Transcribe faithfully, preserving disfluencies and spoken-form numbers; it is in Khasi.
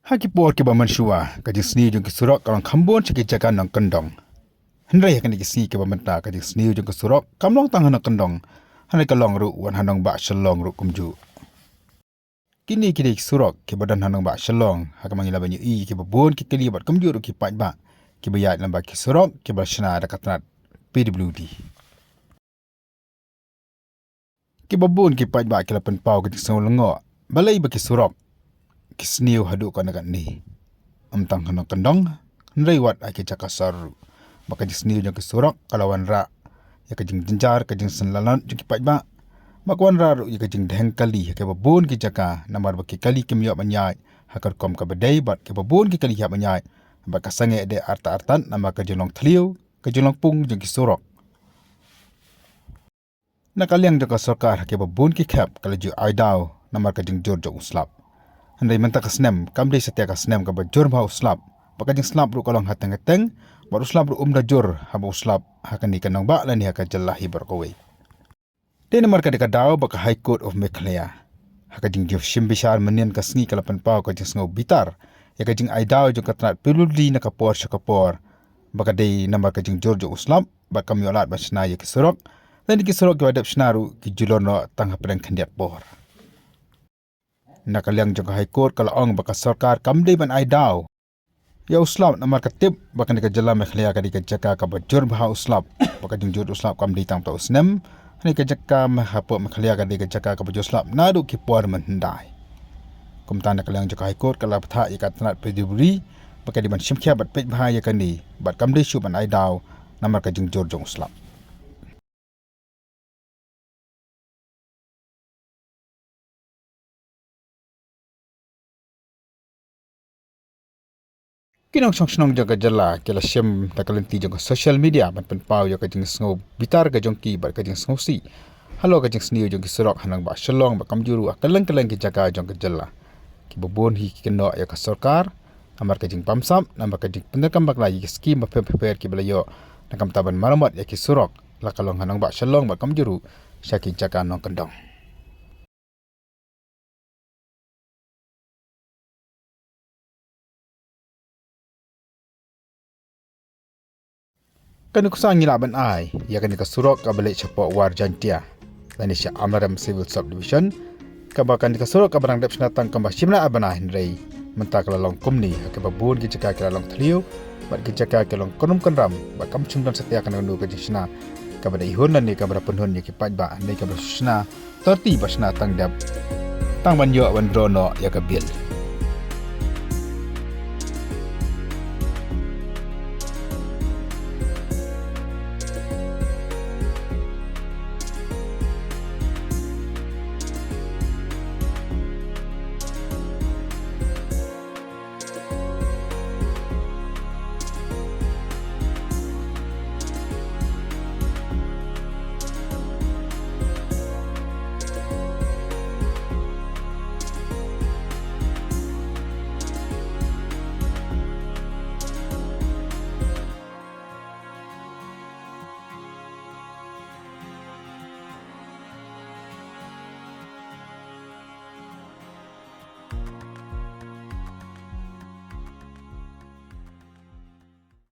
Ha ki por kiba mynshuwa, ka jingsniew jong ki surok ka long khambun sha ki jaka nongkyndong. Hynrei ha kine ki sngi kiba mynta, ka jingsniew jong ki surok kam long tang ha nongkyndong, hynrei ka long ruh wan ha nongbah Shillong ruh kumjuh. Kine ki dei ki surok kiba don ha nongbah Shillong, ha kaba ngi lah ban ïohi kiba bun ki kali bad kumjuh ruh ki paidbah kiba ïaid lyngba ki surok kiba la shna da ka tnat P W D. Kiba bun ki paidbah ki la pynpaw ka jingsngew lyngngoh balei ba ki surok ki sniew haduh katne katne. Ym tang ha nongkyndong, hynrei wat ha ki jaka sor ruh, ba ka jingsniew jong ki surok ka la wanrah ïa ka jingjynjar, ka jingsynlyngngoh jong ki paidbah, ba ka wanrah ruh ïa ka jingdheng kali ha kiba bun ki jaka, namar ba ki kali kim ïoh ban ïaid ha ka rukom kaba dei, bad kiba bun ki kali hap ban ïaid bad ka sangeh dei artat artat namar ka jinglong thliew, ka jinglong pung jong ki surok. Na ka liang jong ka sorkar, ha kiba bun ki khep ka la ju ai daw namar ka jingjur jong u slap. Hynrei mynta ka snem kam dei satia ka snem kaba jur bha u slap, ba ka jingslap ruh ka long hateng hateng, bad u slap ruh um da jur haba u slap ha kane ka nongbah lane ha ka jylla hi baroh kawei. Dei namar ka dei ka daw ba ka High Court of Meghalaya, ha ka jingshim bishar mynnin ka sngi, ka la pynpaw ka jingsngew bitar ïa ka jingai daw jong ka tnat P W D na ka por sha ka por, ba ka dei namar ka jingjur jong u slap ba kam ïoh lad ban shna ïa ki surok, lane ki surok kiba dep shna ruh ki julor noh tang hapdeng khyndiat por. Na ka liang jong ka High Court ka la ong ba ka sorkar kam dei ban ai daw ïa u slap namar ka tip ba kane ka jylla Meghalaya ka dei ka jaka kaba jur bha u slap, ba ka jingjur u slap kam dei tang ha u snem, hynrei ka jaka hapoh Meghalaya ka dei ka jaka kaba jur slap naduh ki por mynhyndai. Kumta na ka liang jong ka High Court ka la bthah ïa ka tnat P W D ba ka dei ban shim khia bad peit bha ïa kane, bad kam dei shuh ban ai daw namar ka jingjur jong u slap. Ki nongshong shnong jong ka jylla ki la shim da ka lynti jong ka social media ban pynpaw ïa ka jingsngew bitar ka jong ki bad ka jingsngewsih halor ka jingsniew jong ki surok ha nongbah Shillong bad kumjuh ruh ha kylleng kylleng ki jaka jong ka jylla. Kiba bun hi ki kynnoh ïa ka sorkar namar ka jingbamsap, namar ka jingpyndonkam bakla ïa ki skim bapher bapher kiba la ïoh na ka bynta ban maramot ïa ki surok, la ka long ha nongbah Shillong bad kumjuh ruh sha ki jaka nongkyndong. Ka nuksa ngi lah ban ai ïa kane ka surok kaba leit shapoh War Jaintia lane sha Amlarem Civil Subdivision, kaba kane ka surok kaba dang dep shna tang kumba shim na ar bnai, hynrei mynta ka la long kumne ha kaba bun ki jaka ki la long thliew bad ki jaka ki long kynrum kynram bad kam shym don satia kano kano ka jingshna kaba da ihun lane kaba da pynhun ïa ki paidbah, hynrei kaba da shna torti ba shna tang dep, tang ban ïoh ban draw noh ïa ka bill.